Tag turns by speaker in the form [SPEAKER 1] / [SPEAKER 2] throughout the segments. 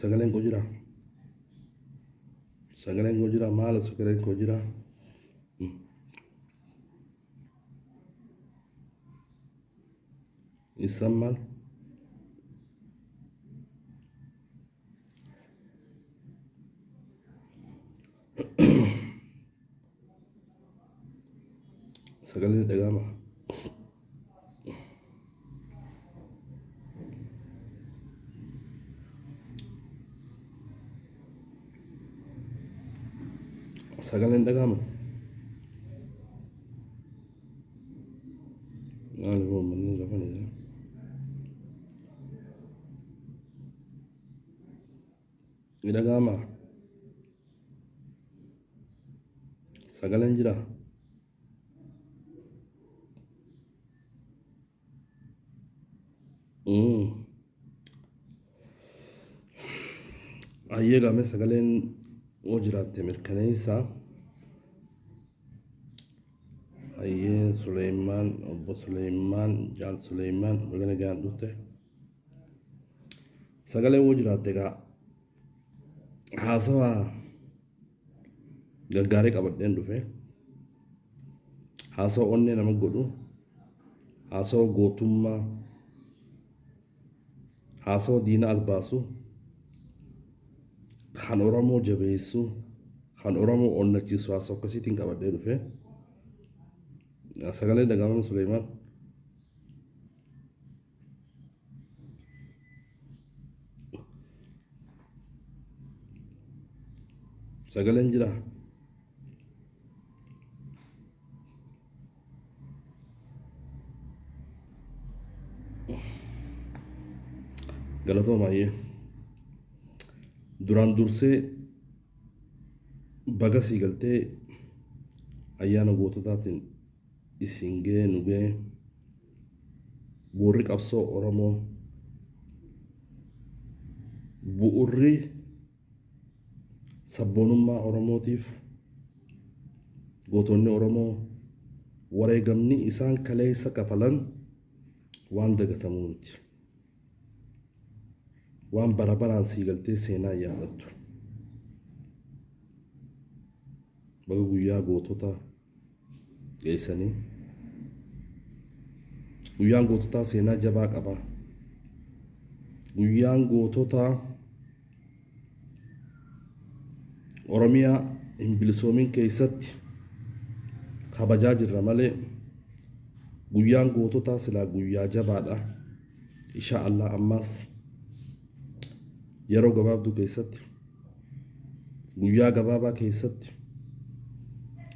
[SPEAKER 1] Sagaleen koo jira? Sagaleen koo jira? Maalo sagaleen koo jira? ይሰማል? Sagaleen dhaga'ama? Sagaleen dhaga'ama? Maali uummanni lafa ni jira. Ni dhaga'ama? Sagaleen jira? Hayyee gaamee sagaleen yoo jiraatte mirkaneessaa. Hayyee Suleymaan, obbo Suleymaan, Jaal Suleymaan baga nagaan dhufte. Sagaleen yoo jiraatte egaa haasawa gaggaarii qabadheen dhufe. Haasawa onnee nama godhu, haasawa gootummaa, haasawa diina albaasu, kan Oromoo jabeessu, kan Oromoo onnachiisu haasawa akkasiitiin qabadhee dhufe. Sagaleen dhaga'ama Suleymaan. Sagaleen jira. Galatooma baay'ee. Duraan dursee baga sii galtee ayyaana goototaatiin isin ga'ee nu ga'ee bu'uurri qabsoo Oromoo bu'uurri sabboonummaa Oromootiif gootonni Oromoo wareegamni isaan kaleessa kafalan waan dagatamuu miti. Waan bara baraan sii galtee seenaa yaadattu. Baga guyyaa gootota geessanii. Guyyaan goototaa seenaa jabaa qaba. Guyyaan goototaa Oromiyaa hin bilisoomin keessatti kabajaa jirra malee guyyaan goototaa silaa guyyaa jabaadha. Insha Allah ammaas yeroo gabaabduu keessatti guyyaa gabaabaa keessatti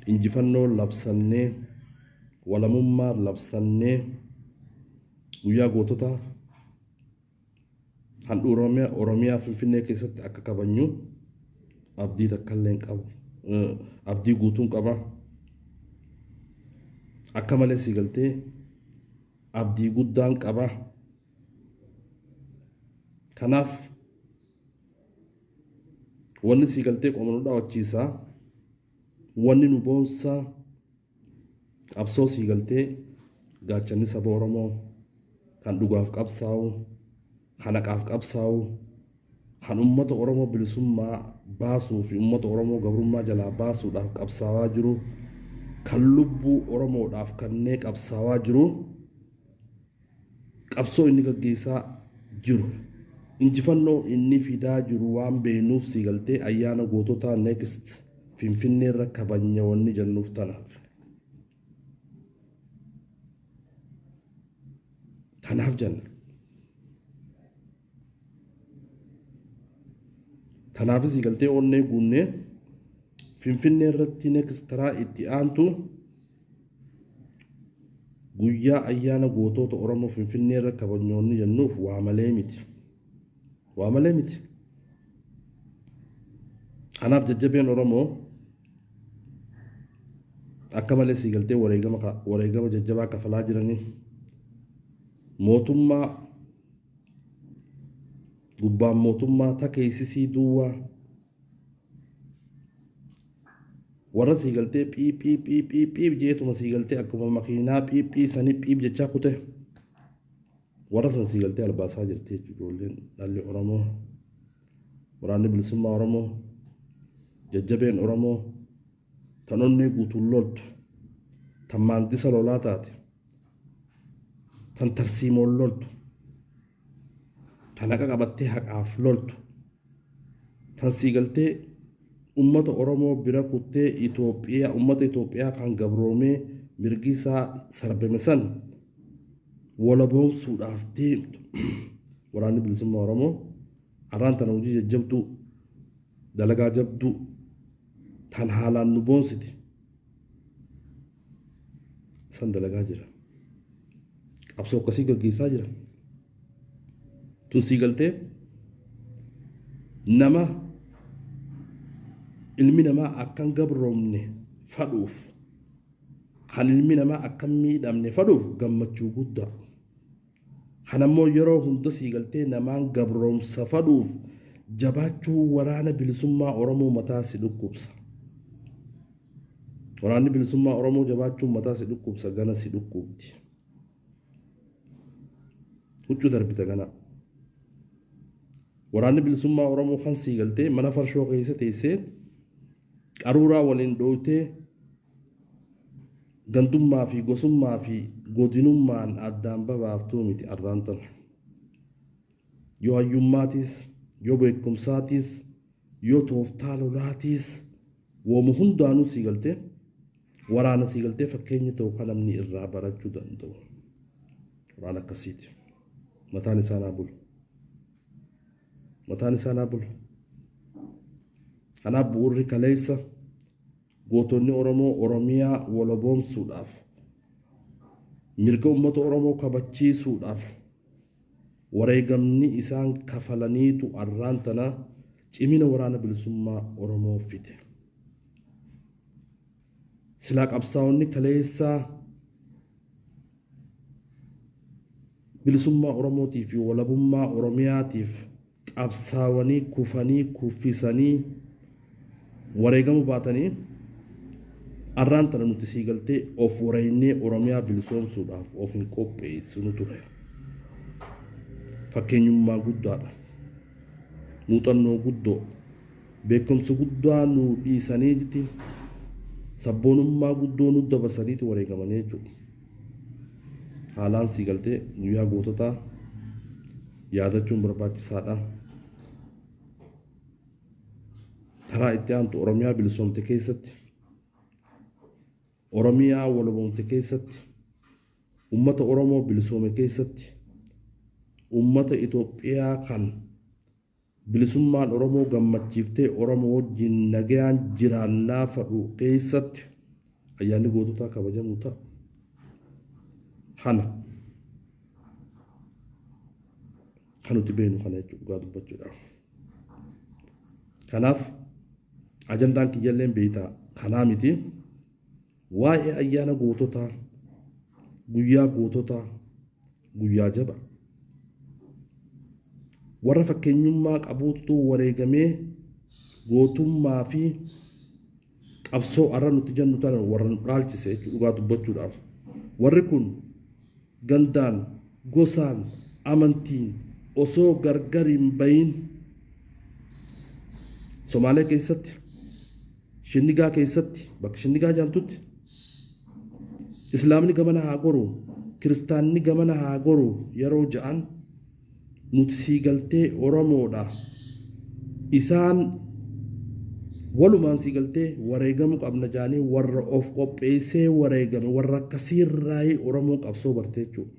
[SPEAKER 1] injifannoo labsannee walamummaa labsannee guyyaa goototaa handhuura Oromiyaa Finfinnee keessatti akka kabajnu abdii takka illee hin qabu. Abdii guutuun qaba. Akka malee sii galtee abdii guddaan qaba. Kanaaf wanni sii galtee qoma nu dhawachiisa. Wanni nu boonsaa qabsoo sii galtee gaachanni saba Oromoo kan dhugaaf qabsaa'u, kan haqaaf qabsaa'u, kan uummata Oromoo bilisummaa baasuu fi uummata Oromoo gabrummaa jalaa baasuudhaaf qabsaawaa jiru, kan lubbuu Oromoodhaaf kannee qabsaawaa jiru, qabsoo inni gaggeessaa jiru, injifannoo inni fidaa jiru waan beeknuuf sii galtee ayyaana goototaa next Finfinneerra kabajna wanni jennuuf tanaaf. Tanaaf jenna. Tanaafis galtee onnee guunnee Finfinnee irratti next taraa itti aantu guyyaa ayyaana gootota Oromoo Finfinnee irra kabajnoonni jennuuf waa malee miti. Waa malee miti. Kanaaf jajjabeen Oromoo akka malee sii galtee wareegama jajjabaa kafalaa jiranii mootummaa gubbaan mootummaa takeessisii duwwaa warra sii galtee phiip phiip phiip phiip phiip jeetuma sii galtee akkuma makiinaa phiip phii sanii phiip jechaa kute warra san sii galtee albaasaa jirti jechuudha ijoolleen dhalli Oromoo. Waraanni Bilisummaa Oromoo, jajjabeen Oromoo, tan onnee guutuun loltu, tan maandisa lolaa taate, tan tarsiimoon loltu, tan haqa qabattee haqaaf loltu, tan sii galtee ummata Oromoo bira kuttee Itoophiyaa, ummata Itoophiyaa kan gabroomee mirgi isaa sarbame san walaboomsuudhaaf deemtu. Waraanni Bilisummaa Oromoo arraan tana hojii jajjabduu, dalagaa jabduu tan haalaan nu boonsite san dalagaa jira. Qabsoo akkasii gaggeessaa jira. Tun sii galtee nama ilmi namaa akkan gabroomne fadhuuf, kan ilmi namaa akkan miidhamne fadhuuf gammachuu guddaa. Kan ammoo yeroo hunda sii galtee namaan gabroomsa fadhuuf jabaachuu Waraana Bilisummaa Oromoo mataa si dhukkubsa. Waraanni Bilisummaa Oromoo jabaachuun mataa si dhukkubsa, gana si dhukkubdi. Huccuu darbita ganaa. Waraanni Bilisummaa Oromoo kan sii galtee mana farshoo keessa teessee qaruuraa waliin dhooytee gandummaa fi gosummaa fi godinummaan addaan babaaftuu miti arraan tana. Yoo hayyummaatiis, yoo beekumsaatiis, yoo tooftaa lolaatiis, wooma hundaanuu sii galtee waraana sii galtee fakkeenya ta'u kan namni irraa barachuu danda'u. Waraana akkasiiti. Mataan isaa naa bulu. Mataan isaa naa bulu. Kanaaf bu'uurri kaleessa gootonni Oromoo Oromiyaa walaboomsuudhaaf, mirga uummata Oromoo kabachiisuudhaaf wareegamni isaan kafalaniitu arraan tana cimina Waraana Bilisummaa Oromoo fide. Silaa qabsaa'onni kaleessaa bilisummaa Oromootii fi walabummaa Oromiyaatiif qabsaawanii kufanii kuffisanii wareegamuu baatanii, arraan tana nuti sii galtee of wareegnee Oromiyaa bilisoomsuudhaaf of hin qopheessinu ture. Fakkeenyummaa guddaadha. Muuxannoo guddoo, beekumsa guddaa nu dhiisaniiti, sabboonummaa guddoo nu dabarsaniiti wareegamanii jechuudha. Haalaan sii galtee guyyaa goototaa yaadachuun barbaachisaadha. Karaa itti aantu Oromiyaa bilisoomte keessatti, Oromiyaa walaboomte keessatti, uummata Oromoo bilisoome keessatti, uummata Itoophiyaa kan bilisummaan Oromoo gammachiiftee Oromoo wajjin nagayaan jiraannaa fadhu keessatti ayyaanni goototaa kabajamuu ta'a. Kana kan nuti beeknu kana jechuudha dhugaa dubbachuudhaaf. Kanaaf ajandaan kiyyalleen beektaa kanaa miti. Waa'ee ayyaana goototaa, guyyaa goototaa, guyyaa jaba. Warra fakkeenyummaa qabuutu wareegamee gootummaa fi qabsoo arra nuti jennu tana warra nu dhaalchise jechuudha dhugaa dubbachuudhaaf. Warri kun gandaan, gosaan, amantiin osoo gargar hin bahin Somaalee keessatti, Shinnigaa keessatti, bakka Shinnigaa jedhamtutti, Islaamni gamana haa goru, Kiristaanni gamana haa goru yeroo ja'an, nuti sii galtee Oromoodha. Isaan walumaan sii galtee wareegamuu qabna jaanii warra of qopheessee wareegame, warra akkasiirraayi Oromoon qabsoo barte jechuudha.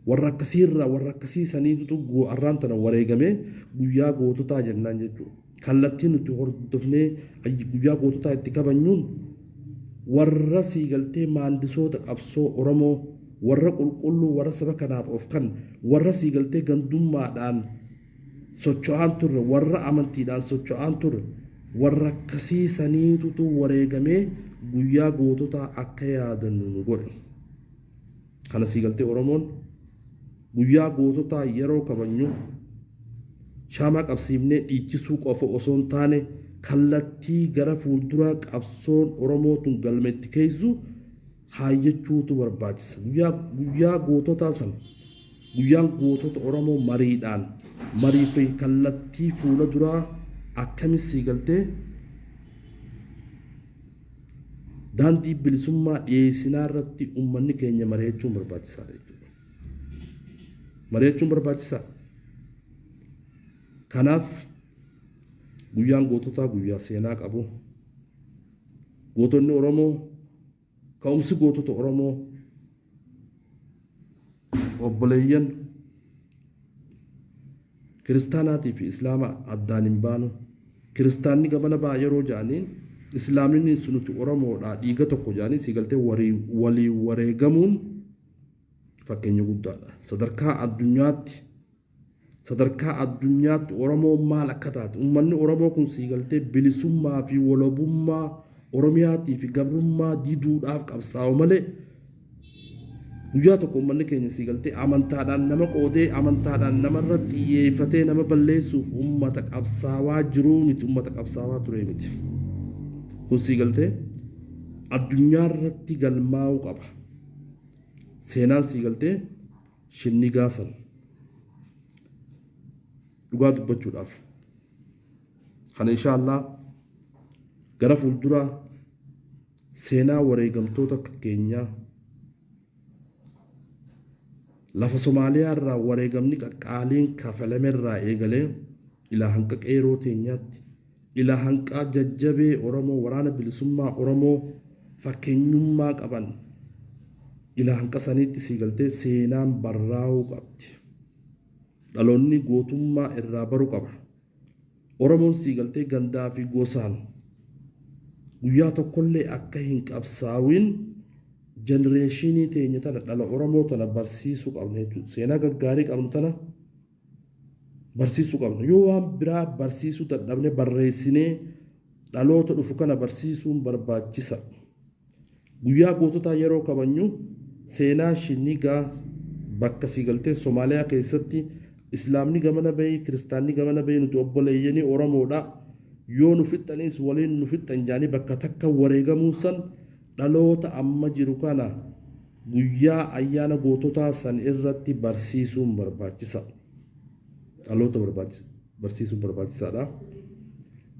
[SPEAKER 1] Warra akkasiirraa, warra akkasii saniitu arraan tana wareegamee guyyaa goototaa jennaan jechuudha. Kallattii nuti hordofnee guyyaa goototaa itti kabajnuun warra sii galtee maandisoota qabsoo Oromoo, warra qulqulluu, warra saba kanaaf of kan, warra sii galtee gandummaadhaan socho'aan turre, warra amantiidhaan socho'aan turre, warra akkasii saniitutu wareegamee guyyaa goototaa akka yaadannu nu godhe. Kana sii galtee Oromoon guyyaa goototaa yeroo kabajnu shaamaa qabsiifnee dhiichisuu qofa osoo hin taane, kallattii gara fuulduraa qabsoon Oromoo tun galma itti keessu kaayyachuutu barbaachisa. Guyyaa goototaa san, guyyaan gootota Oromoo mariidhaan, Marii fi kallattii fuula duraa akkami sii galtee daandii bilisummaa dhiyeessinaa irratti uummanni keenya mari'achuun barbaachisaadha jechuudha. Mari'achuun barbaachisaadha. Kanaaf guyyaan goototaa guyyaa seenaa qabu. Gootonni Oromoo, ka'umsi gootota Oromoo obboleeyyan kiristaanaatii fi islaama addaan hin baanu. Kiristaanni gamana ba'a yeroo ja'aniin islaamni nuti Oromoodha dhiiga tokko ja'anii sii galtee walii wareegamuun fakkeenya guddaadha. Sadarkaa addunyaatti Oromoon maal akka taate, uummanni Oromoo kun sii galtee bilisummaa fi walabummaa Oromiyaatii fi gabrummaa diduudhaaf qabsaa'u malee guyyaa tokko uummanni keenya sii galtee amantaadhaan nama qoodee, amantaadhaan namarra xiyyeeffatee nama balleessuuf uummata qabsaawaa jiruu miti, uummata qabsaawaa ture miti. Kun sii galtee addunyaa irratti galmaa'uu qaba. Seenaan sii galtee shinnigaa san dhugaa dubbachuudhaaf. Kana inshaallah gara fuulduraa seenaa wareegamtoota akka keenyaa lafa Somaaliyaa irraa wareegamni qaqqaaliin kafalame irraa eegalee ilaa hanqa qeeroo teenyaatti, ilaa hanqaa jajjabee Oromoo, waraana bilisummaa Oromoo fakkeenyummaa qaban, ilaa hanqa saniitti sii galtee seenaan barraa'uu qabdi. Dhaloonni gootummaa irraa baru qaba. Oromoon sii galtee gandaa fi gosaan guyyaa tokkollee akka hin qabsaawin generation teenya tana, dhala Oromoo tana barsiisuu qabna jechuudha. Seenaa gaggaarii qabnu tana barsiisuu qabna. Yoo waan biraa barsiisuu dadhabne, barreessinee dhaloota dhufu kana barsiisuun barbaachisa. Guyyaa goototaa yeroo kabajnu seenaa shinnigaa bakka sii galtee Somaaliyaa keessatti islaamni gamana bahii, kiristaanni gamana bahii, nuti obboleeyyanii Oromoodha. Yoo nu fixxanis waliin nu fixxan jaanii bakka takka wareegamuu san dhaloota amma jiru kana guyyaa ayyaana goototaa san irratti barsiisuun barbaachisa. Dhaloota barsiisuun barbaachisaadha.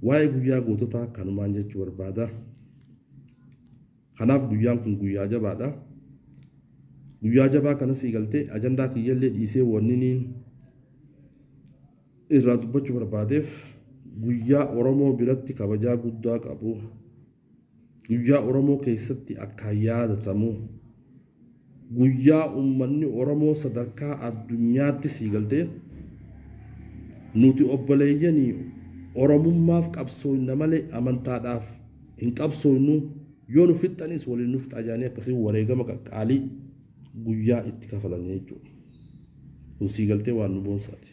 [SPEAKER 1] Waa'ee guyyaa goototaa kanumaan jechuu barbaada. Kanaaf guyyaan kun guyyaa jabaadha. Guyyaa jabaa kana sii galtee ajandaa kiyyallee dhiisee wanni niin irraa dubbachuu barbaadeef guyyaa Oromoo biratti kabajaa guddaa qabu. Guyyaa Oromoo keessatti akkaan yaadatamu. Guyyaa uummanni Oromoo sadarkaa addunyaatti sii galtee nuti obboleeyyanii Oromummaaf qabsoofna malee amantaadhaaf hin qabsoofnu, yoo nu fixxanis waliin nu fixaa jedhanii akkasii wareegama qaqqaalii guyyaa itti kafalanii jechuudha. Kun sii galtee waan nu boonsaati.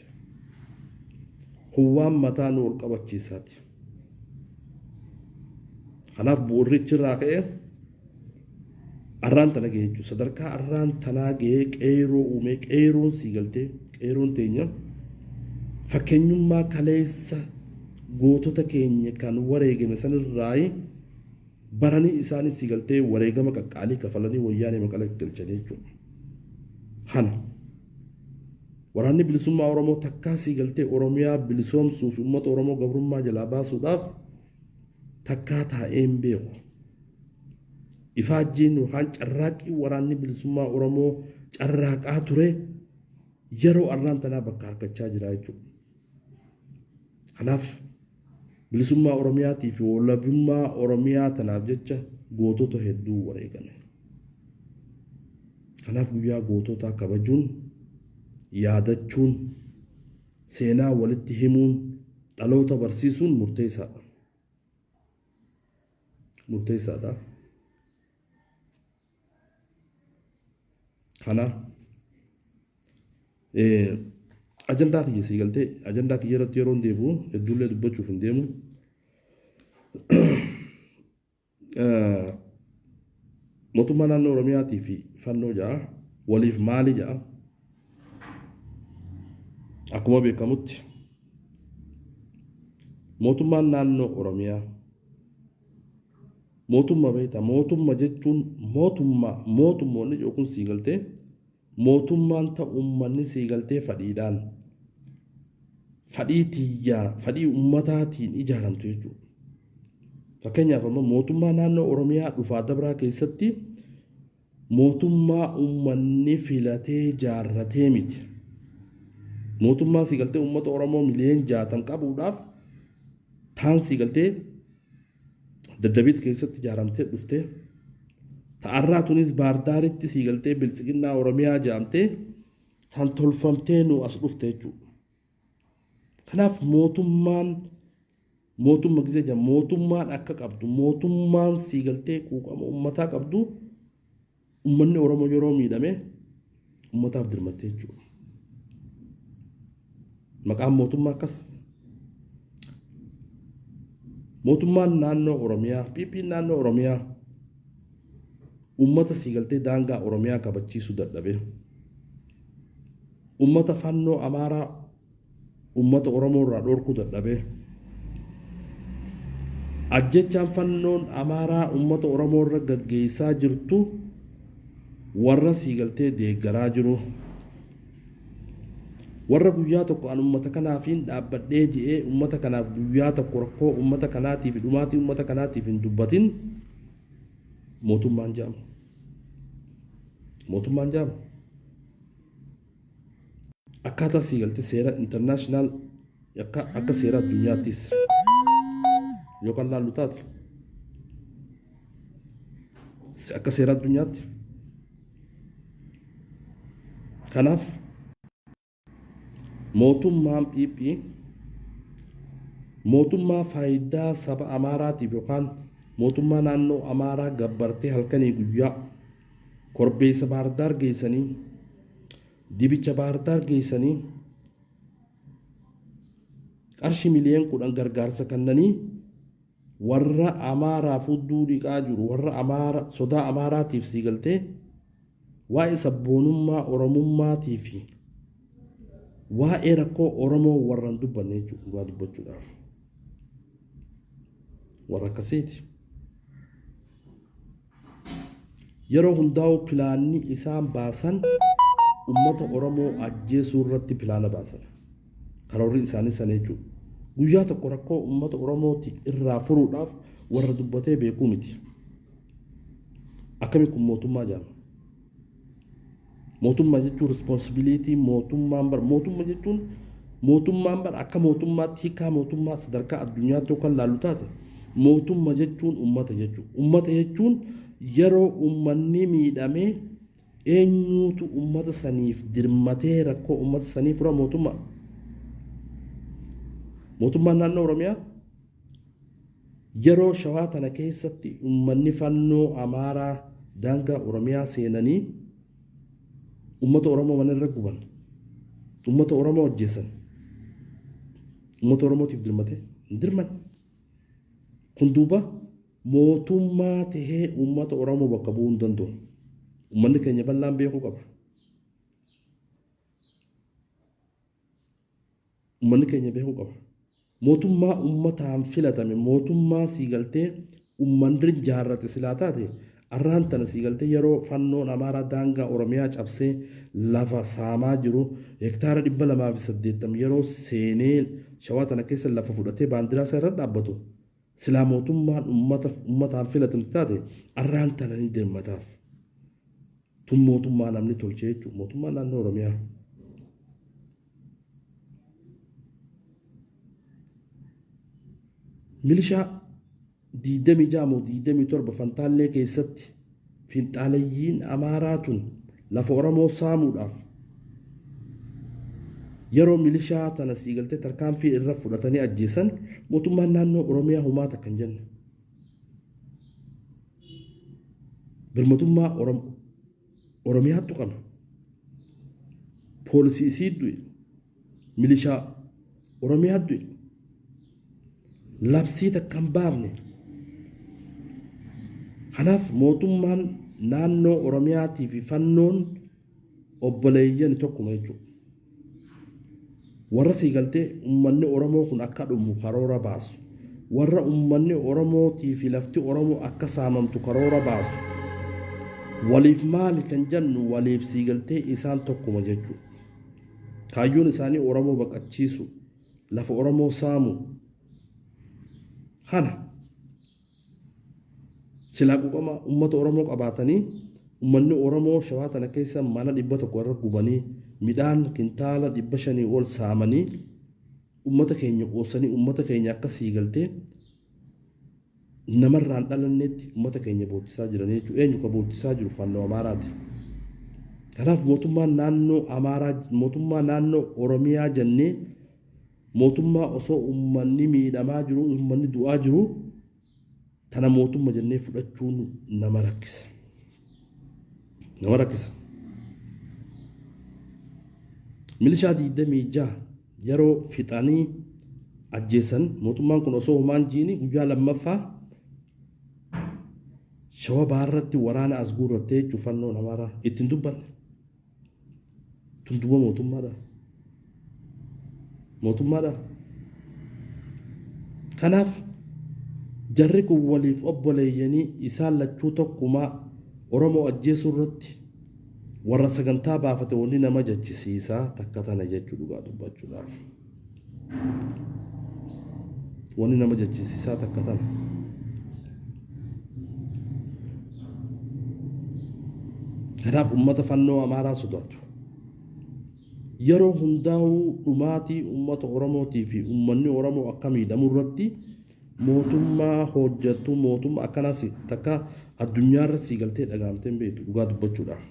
[SPEAKER 1] Kun waan mataa nu ol qabachiisaati. Kanaaf bu'uurrichi irraa ka'ee arraan tana ga'ee jechuudha. Sadarkaa arraan tanaa ga'ee qeeroo uumee, qeeroon sii galtee qeeroon teenya fakkeenyummaa kaleessa gootota keenya kan wareegame sanirraa baranii isaanis sii galtee wareegama qaqqaalii kafalanii Wayyaanee Maqalee galchanii jechuudha. Kana waraanni bilisummaa Oromoo takkaa sii galtee Oromiyaa bilisoomsuu fi uummata Oromoo gabrummaa jalaa baasuudhaaf takkaa taa'ee hin beeku. Ifaajjiin yookaan carraaqqii waraanni bilisummaa Oromoo carraaqaa ture yeroo arraan tanaa bakka argachaa jira jechuudha. Kanaaf bilisummaa Oromiyaatii fi walabummaa Oromiyaa tanaaf jecha gootota hedduu wareegame. Kanaaf guyyaa goototaa kabajuun, yaadachuun, seenaa walitti himuun, dhaloota barsiisuun murteessaadha. Murteessaadha. Kana ajandaa kiyya sii galtee ajandaa kiyya irratti yeroo deebi'u hedduullee dubbachuuf hin deemu. Mootummaa naannoo Oromiyaatii fi fannoo ja'a waliif maali ja'a. Akkuma beekamutti mootummaan naannoo Oromiyaa mootummaa beektaa, mootummaa jechuun mootummaa mootummoonni yookiin sii galtee mootummaan ta'u uummanni sii galtee fadhiidhaan fadhii tiyyaa fadhii ummataatiin ijaaramtu jechuudha. Fakkeenyaaf ammoo mootummaa naannoo Oromiyaa dhufaa dabraa keessatti mootummaa uummanni filatee jaarratee miti. Mootummaa si galtee uummata Oromoo miliyoon 60 qabuudhaaf taan si galtee Daddabiit keessatti ijaaramtee dhuftee ta'arraa tunis Baardaaritti si galtee Biltsiginnaa Oromiyaa jedhamtee tan tolfamtee nu as dhufte jechuudha. Kanaaf mootummaan mootumma gisee jedhamu mootummaan akka qabdu mootummaan sii galtee quuqama uummataa qabdu uummanni Oromoo yeroo miidhame uummataaf dirmattee jechuudha. Maqaan mootummaa akkas. Mootummaan naannoo Oromiyaa, PPn naannoo Oromiyaa uummata sii galtee daangaa Oromiyaa kabachiisuu dadhabee uummata fannoo Amaaraa uummata Oromoo irraa dhorkuu dadhabee ajjechaan fannoon Amaaraa uummata Oromoo irra gaggeessaa jirtu warra sii galtee deeggaraa jiru. Warra guyyaa tokko an uummata kanaafiin dhaabbadhee je'ee uummata kanaaf guyyaa tokko rakkoo uummata kanaatiif dhumaatii uummata kanaatiif hin dubbatin mootummaan jedhama. Mootummaan jedhama. Akkaataa sii galtee seera international akka seera addunyaattis yoo kan laallu taate akka seera addunyaatti. Kanaaf mootummaan PP mootummaa faayidaa saba Amaaraatiif yookaan mootummaa naannoo Amaaraa gabbartee halkanii guyyaa korbeessa Baardaar geessanii dibicha Baardaar geessanii qarshii miliyoon 10 gargaarsa kennanii warra Amaaraaf hudduu dhiqaa jiru warra Amaara sodaa Amaaraatiif sii galtee waa'ee sabboonummaa Oromummaatii fi waa'ee rakkoo Oromoo warra hin dubbanne jechuudha dhugaa dubbachuudhaaf. Warra akkasiiti. Yeroo hundaa'u pilaanni isaan baasan uummata Oromoo ajjeesuu irratti pilaana baasan. Karoorri isaanii sana jechuudha. Guyyaa tokko rakkoo uummata Oromooti irraa furuudhaaf warra dubbatee beekuu miti. Akkami kun mootummaa jedhama? Mootummaa jechuun responsibility mootummaan bar mootummaa jechuun mootummaan bar akka mootummaatti hiikaa mootummaa sadarkaa addunyaatti yookaan laallu taate mootummaa jechuun uummata jechuudha. Uummata jechuun yeroo uummanni miidhamee eenyuutu uummata saniif dirmatee rakkoo uummata sanii fura mootummaa. Mootummaan naannoo Oromiyaa yeroo Shawaa tana keessatti uummanni fannoo Amaaraa daangaa Oromiyaa seenanii uummata Oromoo mana irra guban, uummata Oromoo ajjeesan, uummata Oromootiif dirmate hin dirman. Kun duuba mootummaa tahee uummata Oromoo bakka bu'uu hin danda'u. Uummanni keenya bal'aan beekuu qaba. Uummanni keenya beekuu qaba. Mootummaa uummataan filatame, mootummaa sii galtee uummanni jaarrate silaa taate arraan tana sii galtee yeroo fannoon Amaaraa daangaa Oromiyaa cabsee lafa saamaa jiru hektaara 280 yeroo seenee Shawaa tana keessa lafa fudhatee baandiraa isaa irra dhaabbatu silaa mootummaan uummataan filatamte taate arraan tana ni dirmataaf. Tun mootummaa namni tolchee jechuudha. Mootummaa naannoo Oromiyaa. Milishaa 26 moo 27 Fantaallee keessatti finxaaleyyiin Amaaraa tun lafa Oromoo saamuudhaaf yeroo milishaa tana sii galtee tarkaanfii irra fudhatanii ajjeesan mootummaan naannoo Oromiyaa humaa takka hin jenne. Birmadummaa Oromiyaa tuqame. Poolisii isii du'e. Milishaa Oromiyaa du'e. Labsii takka hin baafne. Kanaaf mootummaan naannoo Oromiyaatii fi fannoon obboleeyyan tokkuma jechuudha. Warra sii galtee uummanni Oromoo kun akka dhumu karoora baasu. Warra uummanni Oromootii fi lafti Oromoo akka saamamtu karoora baasu. Waliif maali kan jennu waliif sii galtee isaan tokkuma jechuudha. Kaayyoon isaanii Oromoo baqachiisu. lafa Oromoo saamu kana silaa quuqama uummata Oromoo qabaatanii uummanni Oromoo Shawaa tana keessa mana 100 irra gubanii midhaan kintaala 500 ol saamanii uummata keenya qoosanii uummata keenya akka sii galtee namarraan dhalannetti uummata keenya boochisaa jiran jechuudha. Eenyu ka boochisaa jiru? Fannoo Amaaraati. Kanaaf mootummaan naannoo Amaaraa, mootummaa naannoo Oromiyaa jennee mootummaa osoo uummanni miidhamaa jiru, uummanni du'aa jiru tana mootumma jennee fudhachuun nama rakkisa. Nama rakkisa. Milishaa 26 yeroo fixanii ajjeesan mootummaan kun osoo humaan jiini guyyaa lammaffaa Shawa Bahaarratti waraana as guurrattee jechuun Fannoon Amaaraa ittiin dubbanne. Tun duuba mootummaadha. Mootummaadha. Kanaaf jarri kun waliif obboleeyyanii isaan lachuu tokkumaa Oromoo ajjeesuu irratti warra sagantaa baafate wanni nama jechisiisaa takka tana jechuu dhugaa dubbachuudhaaf. Wanni nama jechisiisaa takka tana. Kanaaf uummata Fannoo Amaaraa sodaatu. Yeroo hundaa'uu dhumaatii uummata Oromootii fi uummanni Oromoo akka miidhamu irratti mootummaa hojjettu, mootummaa akkanaas takka addunyaarra sii galtee dhagahamtee hin beektu dhugaa dubbachuudhaaf.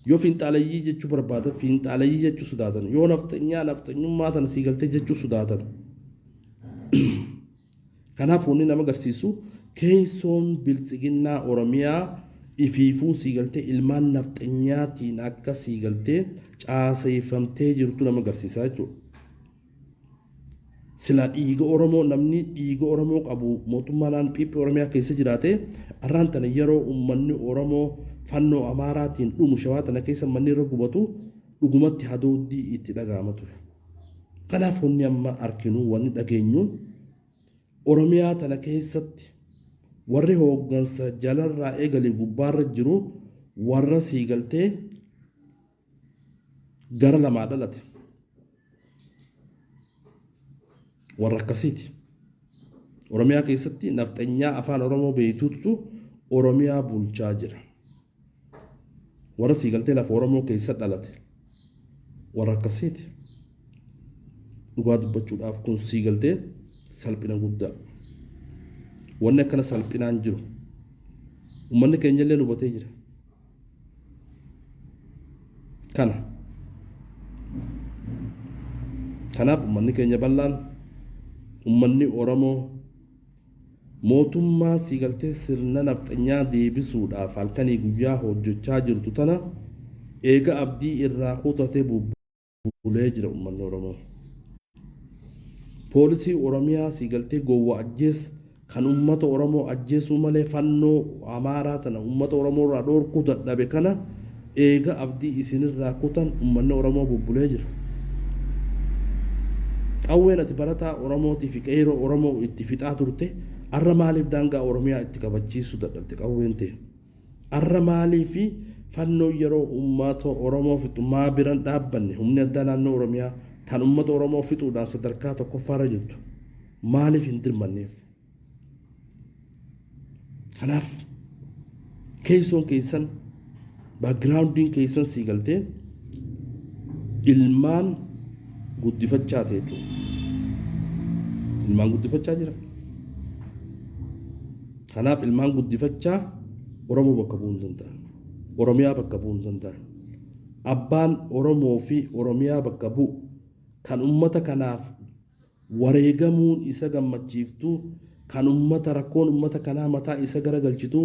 [SPEAKER 1] Yoo fiinxaaleyyii jechuu barbaadan fiinxaaleyyii jechuu sodaatan. Yoo nafxanyaa nafxanyummaa tana sii galtee jechuu sodaatan. Kanaaf wanni nama agarsiisu keessoon biltsiginnaa Oromiyaa ifiifuu sii galtee ilmaan nafxanyaatiin akka sii galtee caaseeffamtee jirtu nama agarsiisa jechuudha. Silaa dhiiga Oromoo, namni dhiiga Oromoo qabu mootummaa naannoo PP Oromiyaa keessa jiraate arraan tana yeroo uummanni Oromoo Fannoo Amaaraatiin dhumu, Shawaa tana keessa manni irra gubatu, dhugumatti hadooddii itti dhaga'ama ture. Kanaaf wanni amma arkinu, wanni dhageenyu, Oromiyaa tana keessatti warri hooggansa jalarraa eegalee gubbaarra jiru warra sii galtee gara lamaa dhalate. Warra akkasiiti. Oromiyaa keessatti nafxanyaa afaan Oromoo beektutu Oromiyaa bulchaa jira. Warra sii galtee lafa Oromoo keessa dhalate. Warra akkasiiti. Dhugaa dubbachuudhaaf kun sii galtee salphina guddaa. Wanni akkana salphinaan jiru. Uummanni keenya illee hubatee jira. Kana. Kanaaf uummanni keenya bal'aan, uummanni Oromoo, mootummaa sii galtee sirna nafxanyaa deebisuudhaaf halkanii guyyaa hojjechaa jirtu tana eega abdii irraa kutate bubbulee jira uummanni Oromoo. Poolisii Oromiyaa sii galtee gowwa ajjees kan uummata Oromoo ajjeesuu malee Fannoo Amaaraa tana uummata Oromoo irraa dhoorkuu dadhabe kana eega abdii isinirraa kutan uummanni Oromoo bubbulee jira. Qawween ati barataa Oromootii fi qeeroo Oromoo itti fixaa turte arra maaliif daangaa Oromiyaa itti kabachiisuu dadhabde qawween tee? Arra maaliif Fannoon yeroo uummata Oromoo fixu maa biran dhaabbanne? Humni addaa naannoo Oromiyaa tan uummata Oromoo fixuudhaan sadarkaa tokkoffaarra jirtu maaliif hin dirmanneef? Kanaaf keessoon keessan, backgroundiin keessan sii galtee ilmaan guddifachaa ta'e jechuudha. Ilmaan guddifachaa jira. Kanaaf ilmaan guddifachaa Oromoo bakka bu'uu hin danda'an. Oromiyaa bakka bu'uu hin danda'an. Abbaan Oromoo fi Oromiyaa bakka bu'u kan uummata kanaaf wareegamuun isa gammachiiftu, kan ummata rakkoon ummata kanaa mataa isa garagalchitu,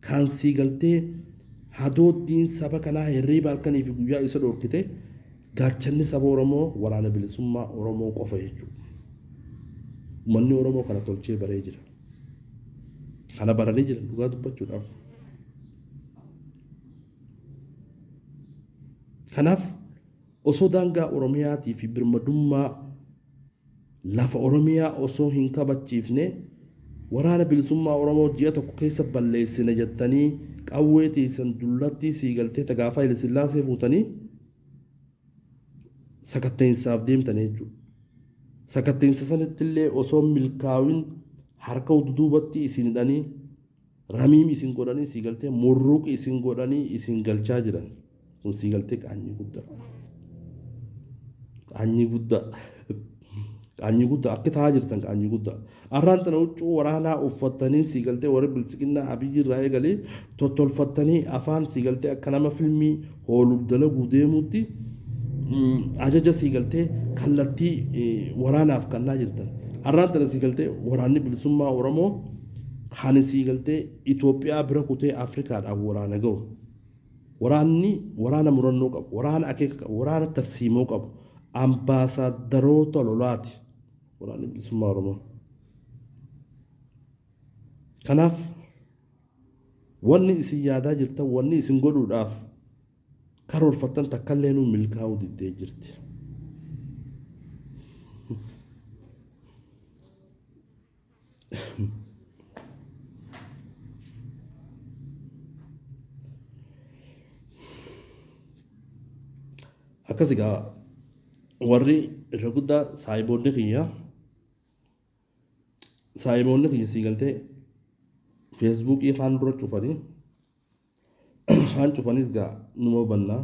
[SPEAKER 1] kan sii galtee hadooddiin saba kanaa hirriiba halkanii fi guyyaa isa dhorkite gaachanni saba Oromoo Waraana Bilisummaa Oromoo qofa jechuudha. Uummanni Oromoo kana tolchee baree jira. Kana baranii jiran dhugaa dubbachuudhaaf. Kanaaf osoo daangaa Oromiyaatii fi birmadummaa lafa Oromiyaa osoo hin kabachiifne Waraana Bilisummaa Oromoo ji'a tokko keessa balleessina jettanii qawwee teessan dullattii sii galtee ta gaafa Haile Sillaasee fuutanii sakatta'insaaf deemtan jechuudha. Sakatta'insa sanatti illee osoo milkaa'in harka duubatti isin hidhanii ramiim isin godhanii sii galtee murruq isin godhanii isin galchaa jiran. Kun sii galtee qaanyii guddaa. Qaanyii guddaa. Qaanyii guddaa akka ta'aa jirtan qaanyii guddaa. Arraan tana huccuu waraanaa uffattanii sii galtee warri biltsiginnaa Abiyyi irraa eegalee tottolfattanii afaan sii galtee akka nama filmii hooluuf dalaguu deemuutti ajaja sii galtee kallattii waraanaaf kannaa jirtan. Arraan tana sii galtee waraanni bilisummaa Oromoo kan sii galtee Itoophiyaa bira kutee Afrikaadhaaf waraana ga'u. Waraanni waraana murannoo qabu, waraana akeeka qabu, waraana tarsiimoo qabu, ambaasaaddaroota lolaati. Waraanni bilisummaa Oromoo. Kanaaf wanni isin yaadaa jirtan, wanni isin godhuudhaaf karoorfattan takkallee nu milkaa'uu diddee jirti. Akkas egaa warri irra guddaa saayiboonni kiyya saayiboonni kiyya sii galtee feesbuukii kaan dura cufanii kaan cufanis gaa numa hubannaa.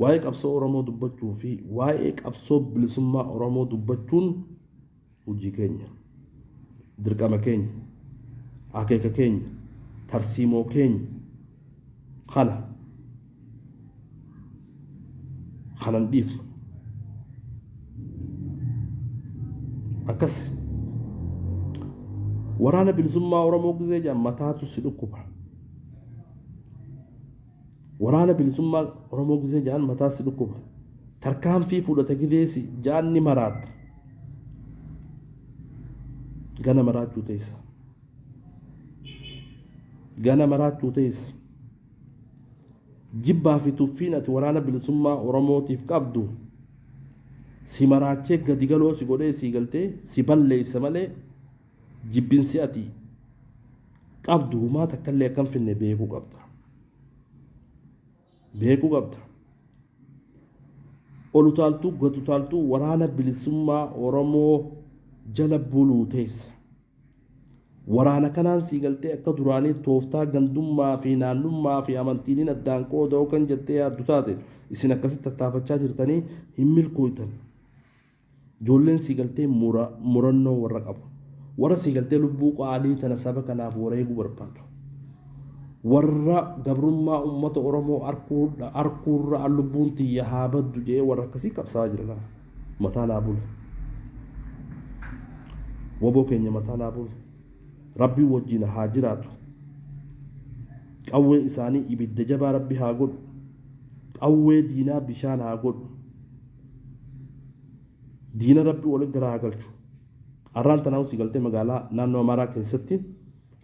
[SPEAKER 1] Waa'ee qabsoo Oromoo dubbachuu fi waa'ee qabsoo bilisummaa Oromoo dubbachuun hojii keenya, dirqama keenya, akeeka keenya, tarsiimoo keenya kana kanan dhiifnu. Akkas waraana bilisummaa Oromoo gizee jedhan mataatu si dhukkuba. Waraana bilisummaa Oromoo gizee jedhan mataa si dhukkuba. Tarkaanfii fudhata gizee si jedhan ni maraatta. Gana maraachuu teessa. Gana maraachuu teessa. Jibbaa fi tuffiin ati waraana bilisummaa Oromootiif qabdu si maraachee gadi galoo si godhee sii galtee si balleessa malee jibbinsi ati qabdu humaa takkallee akka hin finne beekuu qabda. Beekuu qabda. Ol utaaltuu gad utaaltuu waraana bilisummaa Oromoo jala buluu teessa. Waraana kanaan sii galtee akka duraanii tooftaa gandummaa fi naannummaa fi amantiiniin addaan qooda kan jettee yaaddu taate isin akkasitti tattaafachaa jirtanii hin milkooytan. Ijoolleen sii galtee murannoo warra qabu. Warra sii galtee lubbuu qaalii tana saba kanaaf wareeguu barbaadu. Warra gabrummaa uummata Oromoo arkuurra lubbuun tiyya haa baddu jedhee warra akkasii qabsaa'aa jira laata. Mataa naa bulu. Waboo keenya mataa naa bulu. Rabbiin wajjin haa jiraatu. Qawwee isaanii ibidda jabaa Rabbi haa godhu. Qawwee diinaa bishaan haa godhu. Diina Rabbi walitti gara haa galchu. Arraan tanaa si galtee magaalaa naannoo Amaaraa keessatti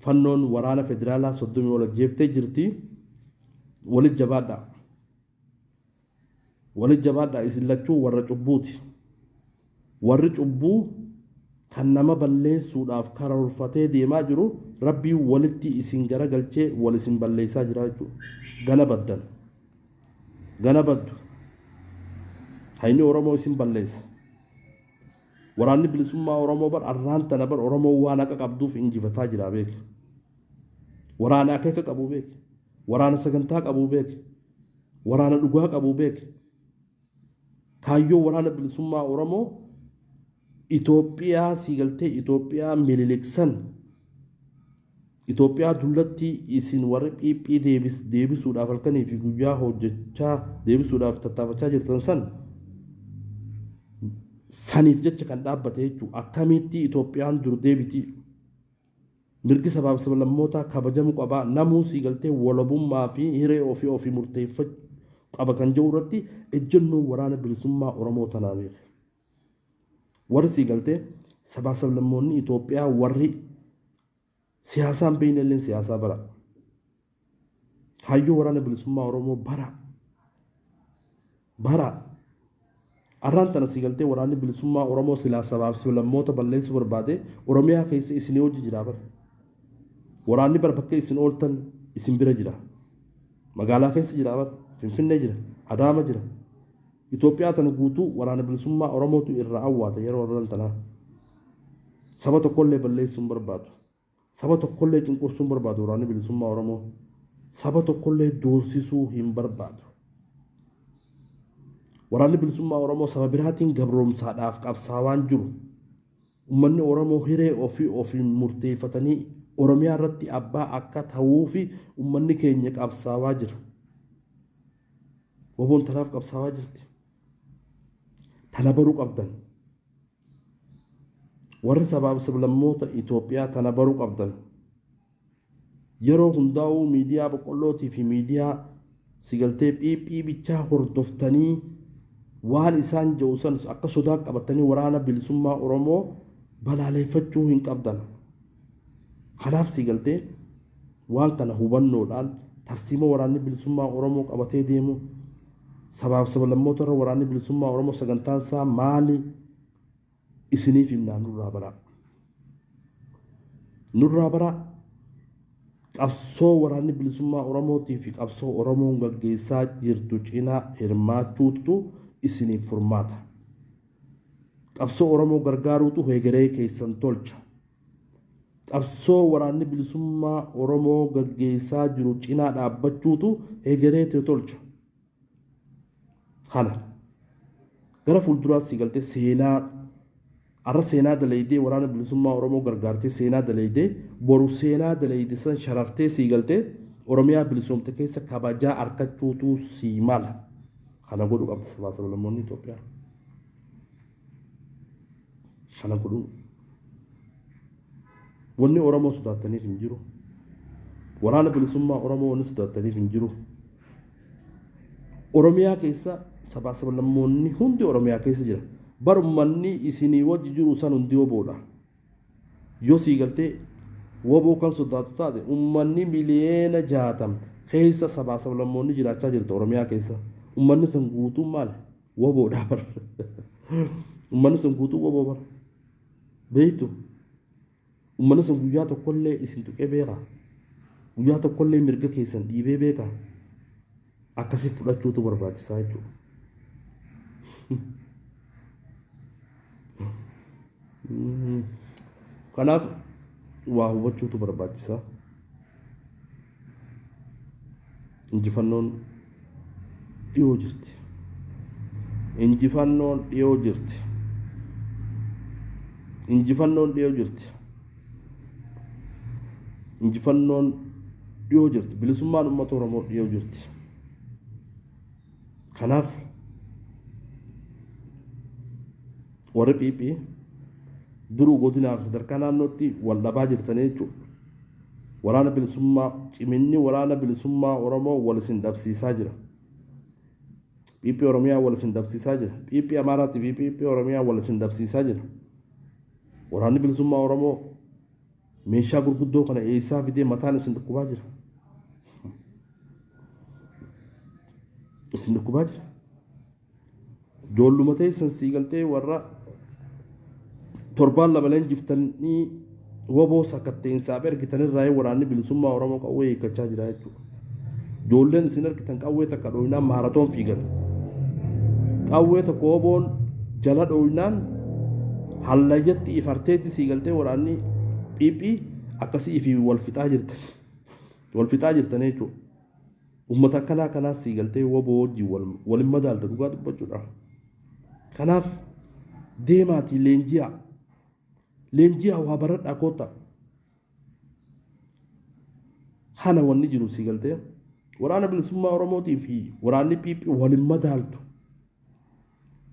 [SPEAKER 1] fannoon waraana federaalaa 30 ol ajjeeftee jirti. Walitti jabaadhaa. Walitti jabaadhaa isin lachuu warra cubbuuti. Warri cubbuu kan nama balleessuudhaaf karoorfatee deemaa jiru Rabbiin walitti isin garagalchee wal isin balleessaa jira jechuudha. Gana baddan. Gana baddu. Hayni Oromoo isin balleessa. Waraanni bilisummaa Oromoo bar arraan tana bar Oromoo waan haqa qabduuf injifataa jira beeke. Waraana akeeka qabu beeke. Waraana sagantaa qabu beeke. Waraana dhugaa qabu beeke. Kaayyoo waraana bilisummaa Oromoo Itoophiyaa sii galtee Itoophiyaa mililiksan Itoophiyaa dullattii isin warri phiiphii deebisuudhaaf halkanii fi guyyaa hojjechaa deebisuudhaaf tattaafachaa jirtan san saniif jecha kan dhaabbate jechuudha. Akkamitti Itoophiyaan dur deebiti? Mirgi sabaaf sablammootaa kabajamu qaba. Namuu sii galtee walabummaa fi hiree ofii ofii murteeffachuu qaba kan jedhu irratti ejjennoo waraana bilisummaa Oromoo tanaa beeke. Warri sii galtee sabaaf sablammoonni Itoophiyaa warri siyaasaan beekne illee siyaasaa bara. Kaayyoo waraana bilisummaa Oromoo bara. Bara. Arraan tana sii galtee waraanni bilisummaa Oromoo silaa sabaaf sablammoota balleessuu barbaade Oromiyaa keessa isinii hojii jira bara. Waraanni bara bakka isin ooltan isin bira jira. Magaalaa keessa jira bara. Finfinnee jira. Adaama jira. Itoophiyaa tana guutuu waraana bilisummaa Oromootu irraa awwaata yeroo irraan tanaa. Saba tokkollee balleessuu hin barbaadu. Saba tokkollee cunqursuu hin barbaadu waraanni bilisummaa Oromoo. Saba tokkollee doorsisuu hin barbaadu. Waraanni bilisummaa Oromoo saba biraatiin gabroomsaadhaaf qabsaawaan jiru. Uummanni Oromoo hiree ofii ofiin murteeffatanii Oromiyaa irratti abbaa akka ta'uufi uummanni keenya qabsaawaa jira. Woboon tanaaf qabsaawaa jirti. Tana baruu qabdan. Warri sabaaf sablammoota Itoophiyaa tana baruu qabdan. Yeroo hundaa'uu miidiyaa boqqollootii fi miidiyaa sigaltee phiiphii bichaa hordoftanii waan isaan jedhu san akka sodaa qabatanii waraana bilisummaa Oromoo balaaleeffachuu hin qabdan. Kanaaf sigaltee waan kana hubannoodhaan tarsiimoo waraanni bilisummaa Oromoo qabatee deemu sabaaf sablammoota irra waraanni bilisummaa Oromoo sagantaan isaa maali isiniif himnaa nurraa baraa. Nurraa baraa qabsoo waraanni bilisummaa Oromootii fi qabsoo Oromoon gaggeessaa jirtu cinaa hirmaachuutu isiniif furmaata. Qabsoo Oromoo gargaaruutu hegeree keessan tolcha. Qabsoo waraanni bilisummaa Oromoo gaggeessaa jiru cinaa dhaabbachuutu hegeree tee tolcha. Kana gara fuulduraas si galtee seenaa arra seenaa dalaydee waraana bilisummaa Oromoo gargaartee seenaa dalaydee boru seenaa dalayde san sharaftee sii galtee Oromiyaa bilisoomte keessa kabajaa arkachuutu sii mala. Kana godhuu qabda sabaa sablammoonni Itoophiyaa. Kana godhuu. Wanni Oromoo sodaattaniif hin jiru. Waraana bilisummaa Oromoo wanni sodaattaniif hin jiru. Oromiyaa keessa sabaa sablammoonni hundi Oromiyaa keessa jira. Bar ummanni isinii wajji jiru san hundi woboodha. Yoo sii galtee woboo kan sodaatu taate ummanni miliyeena 60 keessa sabaa sablammoonni jiraachaa jirta Oromiyaa keessa. Ummanni sun guutuun maali? Woboodha bar. Ummanni sun guutuun woboo bar. Beektu? Ummanni sun guyyaa tokkollee isin tuqee beekaa? Guyyaa tokkollee mirga keessan dhiibee beekaa? Akkasii fudhachuutu barbaachisaa jechuudha. Kanaaf waa hubachuutu barbaachisaa. Injifannoon dhiyoo jirti. Injifannoon dhiyoo jirti. Injifannoon dhiyoo jirti. Injifannoon dhiyoo jirti. Bilisummaan uummata Oromoo dhiyoo jirti. Kanaaf warri PP duruu godinaaf sadarkaa naannootti wal dhabaa jirtanii jechuudha. Waraana bilisummaa ciminni waraana bilisummaa Oromoo wal isin dhabsiisaa jira. PP Oromiyaa wal isin dhabsiisaa jira. PP Amaaraatii fi PP Oromiyaa wal isin dhabsiisaa jira. Waraanni bilisummaa Oromoo meeshaa gurguddoo kana eessaa fidee mataan isin dhukkubaa jira. Isin dhukkubaa jira. Ijoolluma teessan sii galtee warra torbaan lama leenjiftanii woboo sakatteensaaf ergitanirraa waraanni bilisummaa Oromoo qawwee hiikkachaa jira jechuudha. Ijoolleen isin argitan qawwee takka dhooynaan maaratoon fiigan. Qawwee tokko woboon jala dhooynaan hallayyatti ifarteetti sii galtee waraanni PP akkasii fi wal fixaa jirtan. Wal fixaa jirtan jechuudha. Uummata akkanaa kanaas sii galtee woboo wajjin wal hin madaalta dhugaa dubbachuudha. Kanaaf deemaatii leenji'aa. Leenji'aa waa baradhaa koottaa. Kana wanni jiru sii galtee waraana bilisummaa Oromootii fi waraanni PP wal hin madaaltu.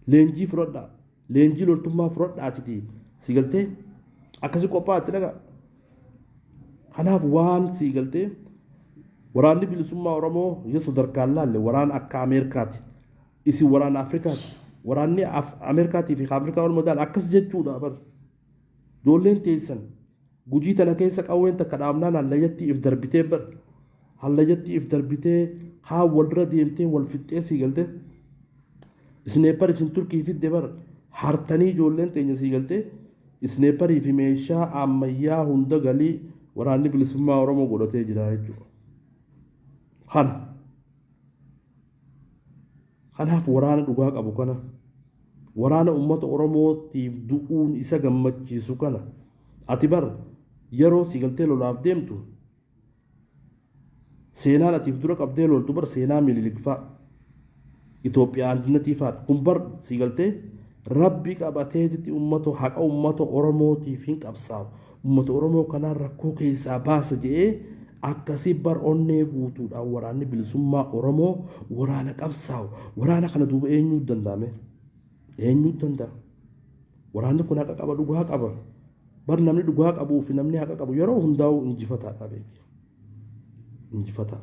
[SPEAKER 1] Leenjii fudhadhaa. Leenjii loltummaa fudhadhaatiti sii galtee akkasi qophaa'aatti dhagaa. Kanaaf waan sii galtee waraanni bilisummaa Oromoo yoo sadarkaan laalle waraana akka Ameerikaati. Isin waraana Afrikaati. Waraanni Ameerikaatii fi Afrikaa wal madaala akkas jechuudha bar. Ijoolleen teessan Gujii tana keessa qawween takka dhaabnaan hallayyatti if darbitee bar. Hallayyatti if darbitee kaan walirra deemtee wal fixxee sii galtee. Isneeppar isin Turkii fidde bar hartanii ijoolleen teenya sii galtee isneepparii fi meeshaa ammayyaa hunda galii waraanni bilisummaa Oromoo godhatee jira jechuudha. Kana. Kanaaf waraana dhugaa qabu kana, waraana uummata Oromootiif du'uun isa gammachiisu kana, ati bar yeroo si galtee lolaaf deemtu seenaan atiif dura qabdee loltu bar seenaa Minilik fa'a, Itoophiyaa Andiinatii fa'aadha. Kun bar si galtee Rabbi qabateetitti uummata haqa uummata Oromootiif hin qabsaa'u. Uummata Oromoo kanaan rakkoo keessaa baasa jedhee akkasii bar onnee guutuudhaan waraanni bilisummaa Oromoo waraana qabsaa'u. Waraana kana duuba eenyuu danda'ame? Eenyuu danda'a? Waraanni kun haqa qaba, dhugaa qaba. Bar namni dhugaa qabuu fi namni haqa qabu yeroo hundaa'u injifataadha beeki. Injifataa.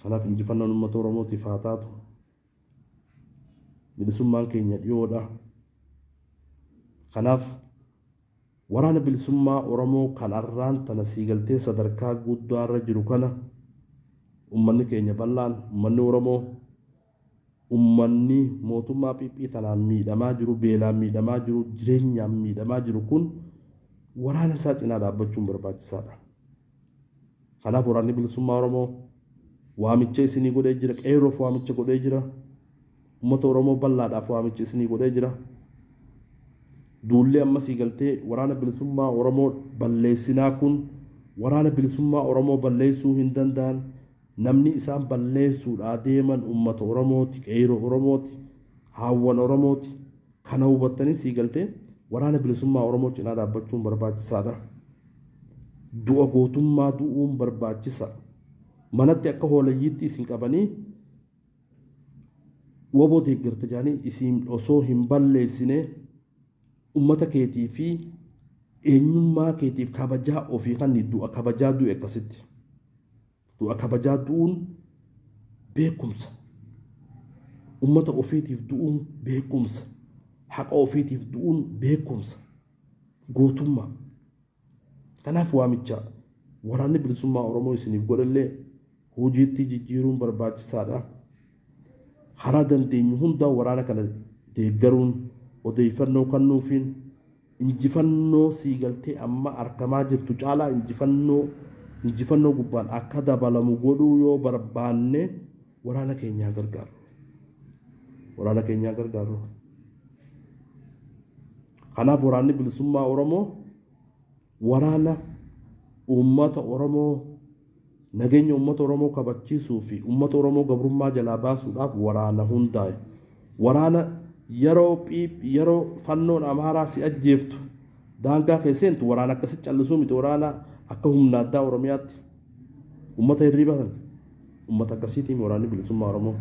[SPEAKER 1] Kanaaf injifannoon uummata Oromootiif haa taatu. Bilisummaan keenya dhiyoodha. Kanaaf waraana bilisummaa Oromoo kan arraan tana siigaltee sadarkaa guddaarra jiru kana uummanni keenya bal'aan, uummanni Oromoo, uummanni mootummaa PP tanaan miidhamaa jiru, beelaan miidhamaa jiru, jireenyaan miidhamaa jiru kun waraana isaa cinaa dhaabbachuun barbaachisaadha. Kanaaf waraanni bilisummaa Oromoo waamicha isinii godhee jira, qeerroof waamicha godhee jira, uummata Oromoo bal'aadhaaf waamicha isinii godhee jira. Duullee amma sii galtee waraana bilisummaa Oromoo balleessinaa kun waraana bilisummaa Oromoo balleessuu hin danda'an. Namni isaan balleessuudhaa deeman uummata Oromooti, qeerroo Oromooti, haawwan Oromooti. Kana hubattanii sii galtee waraana bilisummaa Oromoo cinaa dhaabbachuun barbaachisaadha. Du'a gootummaa du'uun barbaachisa. Manatti akka hoolayyiitti isin qabanii woboo deeggarta jedhanii isin osoo hin balleessine uummata keetii fi eenyummaa keetiif kabajaa ofii kan du'a kabajaa du'e akkasitti. Du'a kabajaa du'uun beekumsa. Uummata ofiitiif du'uun beekumsa. Haqa ofiitiif du'uun beekumsa. Gootummaa. Kanaaf waamicha waraanni bilisummaa Oromoo isiniif godhallee hojiitti jijjiiruun barbaachisaadha. Karaa dandeenyu hundaa waraana kana deeggaruun odeeffannoo kennuufiin injifannoo siigaltee amma argamaa jirtu caalaa injifannoo gubbaan akka dabalamu godhuu yoo barbaanne waraana keenyaa gargaaru. Waraana keenyaa gargaaru. Kanaaf waraanni bilisummaa Oromoo waraana uummata Oromoo nageenya uummata Oromoo kabachiisuu fi uummata Oromoo gabrummaa jalaa baasuudhaaf waraana hundaa'e. Waraana yeroo fannoon Amaaraa si ajjeeftu daangaa kee seentu waraana akkasi callisuu miti, waraana akka humna addaa Oromiyaatti uummata hirriba san uummata akkasiitiin waraanni bilisummaa Oromoo.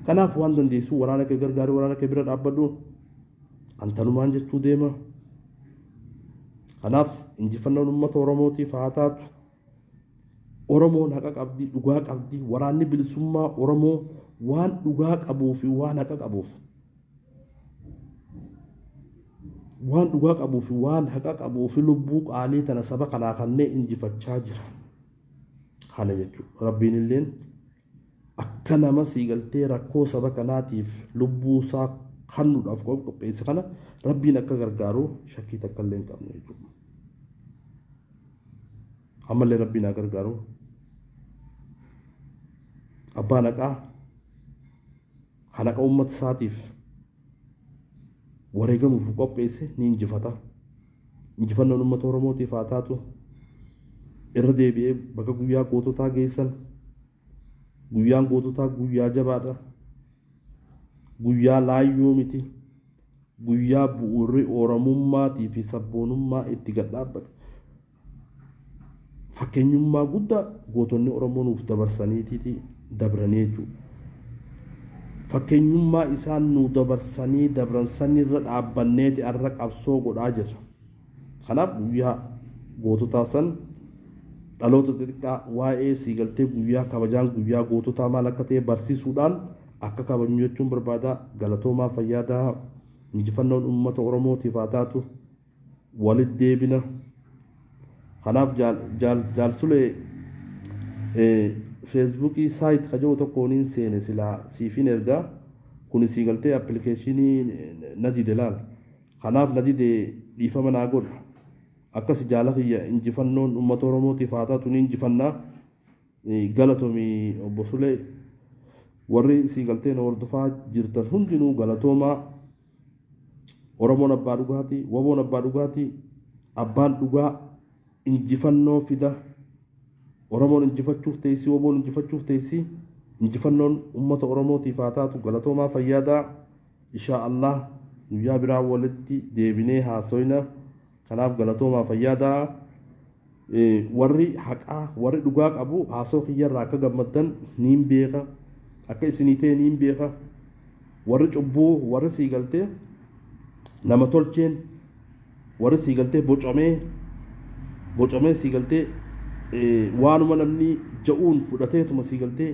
[SPEAKER 1] Kanaaf waan dandeessu waraana kee gargaarii, waraana kee bira dhaabbadhu. Antanumaan jechuu deema. Kanaaf injifannoon uummata Oromootiif haa taatu. Oromoon haqa qabdi, dhugaa qabdi. Waraanni bilisummaa Oromoo waan dhugaa qabuu fi waan haqa qabuuf. Waan dhugaa qabuu fi waan haqa qabuu fi lubbuu qaalii tana saba kanaa kanneen injifachaa jira. Kana jechuudha. Rabbiin illeen akka nama siigaltee rakkoo saba kanaatiif lubbuu isaa kennuudhaaf qopheesse kana Rabbiin akka gargaaru shakkii takka illee hin qabne jechuudha. Ammallee Rabbiin haa gargaaru. Abbaan haqaa kan haqa uummata isaatiif wareegamuuf qopheesse ni injifata. Injifannoon uummata Oromootiif haa taatu. Irra deebi'ee bakka guyyaa goototaa geessan. Guyyaan goototaa guyyaa jabaadha. Guyyaa laayyoo miti. Guyyaa bu'uurri Oromummaatii fi sabboonummaa itti gad dhaabbate. Fakkeenyummaa guddaa gootonni Oromoo nuuf dabarsaniitiiti dabranii jechuudha. Fakkeenyummaa isaan nu dabarsanii dabran sanirra dhaabbanneeti har'a qabsoo godhaa jirra. Kanaaf guyyaa goototaa san dhaloota xixiqqaa waa'ee siigaltee guyyaa kabajaan guyyaa goototaa maal akka ta'e barsiisuudhaan akka kabajnu jechuun barbaada. Galatoomaa, fayyaadaa. Injifannoon uummata Oromootiif haa taatu. Walitti deebina. Kanaaf jaalsulee feesbuukii saayit kaja'u tokkoon seene silaa siifin ergaa kun siigaltee appilikeeshinii na dide laal. Kanaaf na dide, dhiifama naa godhu. Akkas jaala kiyya, injifannoon uummata Oromootiif haa taatu, ni injifannaa. Galatoomii obbo Sulee. Warri sii galtee na hordofaa jirtan hundinuu galatoomaa. Oromoon abbaa dhugaatii, WBOn abbaa dhugaatii, abbaan dhugaa injifannoo fida. Oromoon injifachuuf teessi, WBOn injifachuuf teessi. Injifannoon uummata Oromootiif haa taatu. Galatoomaa, fayyaadaa. Inshaa Allah guyyaa biraa walitti deebinee haasoyna. Kanaaf galatoomaa, fayyaadaa. Warri haqaa, warri dhugaa qabu haasoo kiyyarraa akka gammaddan niin beeka. Akka isinii ta'e niin beeka. Warri cubbuu, warri sii galtee nama tolcheen, warri sii galtee bocamee bocamee sii galtee waanuma namni ja'uun fudhateetuma sii galtee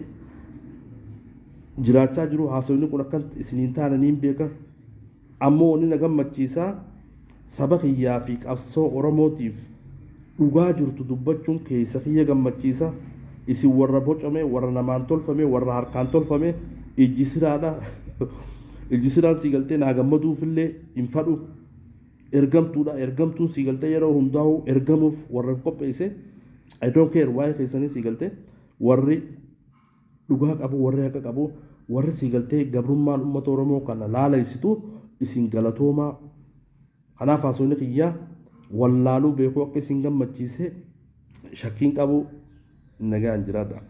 [SPEAKER 1] jiraachaa jiru, haasofni kun akka isiniin taane niin beeka. Ammoo wanni na gammachiisaa, saba kiyyaa fi qabsoo Oromootiif dhugaa jirtu dubbachuun keessa kiyya gammachiisa. Isin warra bocame, warra namaan tolfame, warra harkaan tolfame, ijji siraadha. Ijji siraan sii galtee naa gammaduufillee hin fadhu. Ergamtuudha. Ergamtuun sii galtee yeroo hundaa'u ergamuuf warra qopheesse. I don't care waa'ee keessanii sii galtee. Warri dhugaa qabu, warri haqa qabu, warri sii galtee gabrummaan uummata Oromoo kana laalaysitu, isin galatoomaa. Kanaaf haasofni kiyyaa wallaaluu beekuu akka isin gammachiise shakkiin qabu. Nagaan jiraadha.